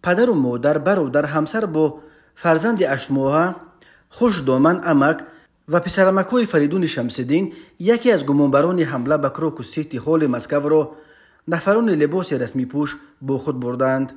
падару модар, бародар, ҳамсар бо фарзанди 8 моҳа, хушдоман амак ва писарамакҳои Фаридуни Шамсиддин, яке аз гумонбарони ҳамла ба Крокус Сити Холли Москваро нафарони либоси расмипӯш бо худ бурданд.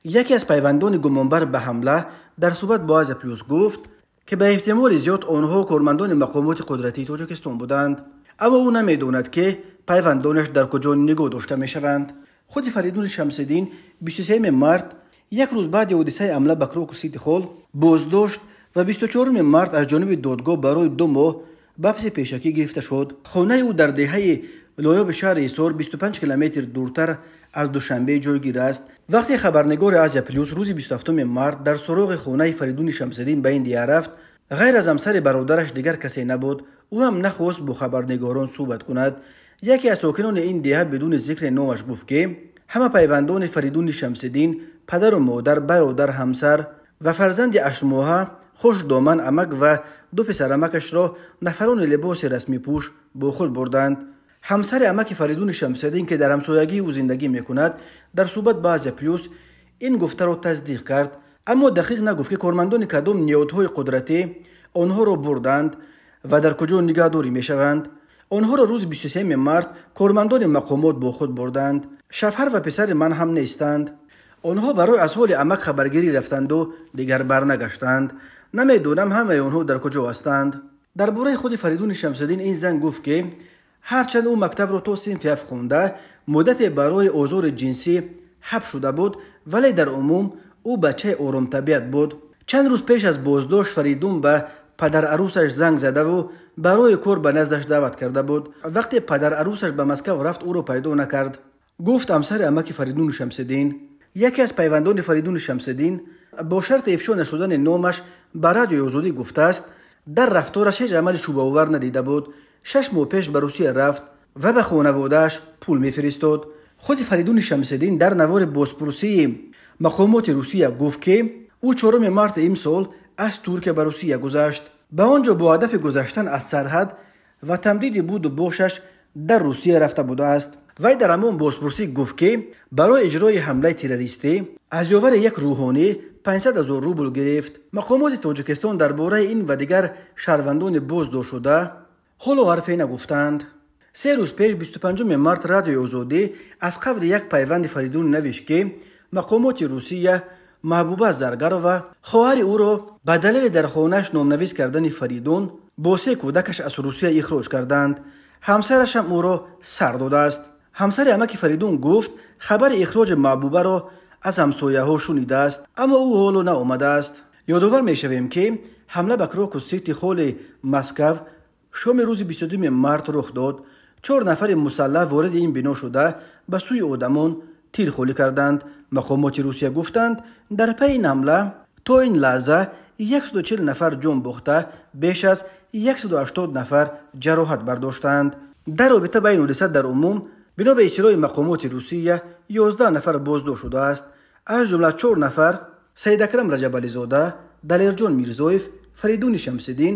Яке аз пайвандони гумонбар ба ҳамла дар суҳбат бо Азия Плюс гуфт, ки ба эҳтимоли зиёд онҳо кормандони мақомоти қудратии Тоҷикистон буданд, аммо ӯ намедонад, ки пайвандонаш дар куҷо нигоҳ дошта мешаванд. Худи Фаридуни Шамсиддин 23 март, як рӯз баъди ҳодисаи ҳамла ба Крокус Сити Холл, боздошт ва 24 март аз ҷониби додгоҳ барои 2 моҳ ба ҳабси пешакӣ гирифта шуд. Хонаи ӯ дар деҳаи Лоёби шаҳри Ҳисор, 25 километр дуртар аз Душанбе ҷойгир аст. Вақте хабарнигори Азия Плюс рӯзи 27 март дар суроғи хонаи Фаридуни Шамсиддин ба ин деҳа рафт, ғайр аз ҳамсари бародараш дигар касе набуд. Ӯ ҳам нахост бо хабарнигорон суҳбат кунад. Яке аз сокинони ин деҳа бидуни зикри номаш гуфт, ки ҳама пайвандони Фаридуни Шамсиддин, падару модар, бародар, ҳамсар ва фарзанди 8 моҳа, хушдоман амак ва ду писарамакашро нафарони либоси расмипӯш бо худ бурданд. Ҳамсари амаки Фаридуни Шамсиддин, ки дар ҳамсоягии ӯ зиндагӣ мекунад, дар суҳбат ба Азия Плюс ин гуфтаро тасдиқ кард, аммо дақиқ нагуфт, ки кормандони кадом ниҳодҳои қудратӣ онҳоро бурданд ва дар куҷо нигаҳдорӣ мешаванд. Онҳоро рӯзи 23 март кормандони мақомот бо худ бурданд. Шавҳар ва писари ман ҳам нестанд. Онҳо барои аз ҳоли амак хабаргирӣ рафтанду дигар барнагаштанд. Намедонам, ҳамаи онҳо дар куҷо ҳастанд. Дар бораи худи Фаридуни Шамсиддин ин зан гуфт, ки ҳарчанд ӯ мактабро то синфи 7 хонда, муддате барои озори ҷинсӣ ҳабс шуда буд, вале дар умум ӯ бачаи оромтабиат буд. Чанд рӯз пеш аз боздошт Фаридун ба падарарӯсаш занг задаву барои кор ба наздаш даъват карда буд. Вақте падарарӯсаш ба Москав рафт, ӯро пайдо накард, гуфт ҳамсари амаки Фаридуни Шамсиддин. Яке аз пайвандони Фаридуни Шамсиддин бо шарти ифшо нашудани номаш ба Радиои Озодӣ гуфтааст, дар рафтораш ҳеҷ амали шубҳаовар надида буд. 6 моҳ пеш ба Русия рафт ва ба хонаводааш пул мефиристод. Худи Фаридуни Шамсиддин дар навори бозпурсии мақомоти Русия гуфт, ки ӯ 4 марти имсол аз Туркия ба Русия гузашт. Ба он ҷо бо ҳадафи гузаштан аз сарҳад ва тамдиди буду бошаш дар Русия рафта будааст. Вай дар ҳамон бозпурсӣ гуфт, ки барои иҷрои ҳамлаи террористӣ аз ёвари як рӯҳонӣ 500 ҳазор рубл гирифт. Мақомоти Тоҷикистон дар бораи ин ва дигар шаҳрвандони боздоштшуда ҳоло ҳарфе нагуфтанд. 3 рӯз пеш, 25 март, Радиои Озодӣ аз қавли як пайванди Фаридун навишт, ки мақомоти Русия Маҳбуба Заргарова, хоҳари ӯро, ба далели дар хонааш номнавис кардани Фаридун бо се кӯдакаш аз Русия ихроҷ карданд. Ҳамсарашам ӯро сар додааст. Ҳамсари амаки Фаридун гуфт, хабари ихроҷи Маҳбубаро аз ҳамсояҳо шунидааст, аммо ӯ ҳоло наомадааст. Ёдовар мешавем, ки ҳамла ба Крокус Сити Холли Москав шоми рӯзи 22 март рух дод. Чор нафари мусаллаҳ вориди ин бино шуда, ба сӯи одамон тир холӣ карданд. Мақомоти Русия гуфтанд, дар пайи ин ҳамла то ин лаҳза 140 нафар ҷон бохта, беш аз 180 нафар ҷароҳат бардоштаанд. Дар робита ба ин ҳодиса дар умум, бино ба иттилои мақомоти Русия, 11 нафар боздошт шудааст, аз ҷумла чор нафар: Саидакрам Раҷабализода, Далерҷон Мирзоев, Фаридуни Шамсиддин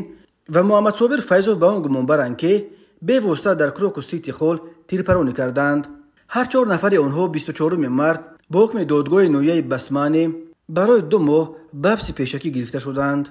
ва Муҳаммадсобир Файзов ба он гумонбаранд, ки бевосита дар Крокус Сити Холл тирпаронӣ карданд. Ҳар чор нафари онҳо 24 март бо ҳукми додгоҳи ноҳияи Басманӣ барои 2 моҳ ба ҳабси пешакӣ гирифта шуданд.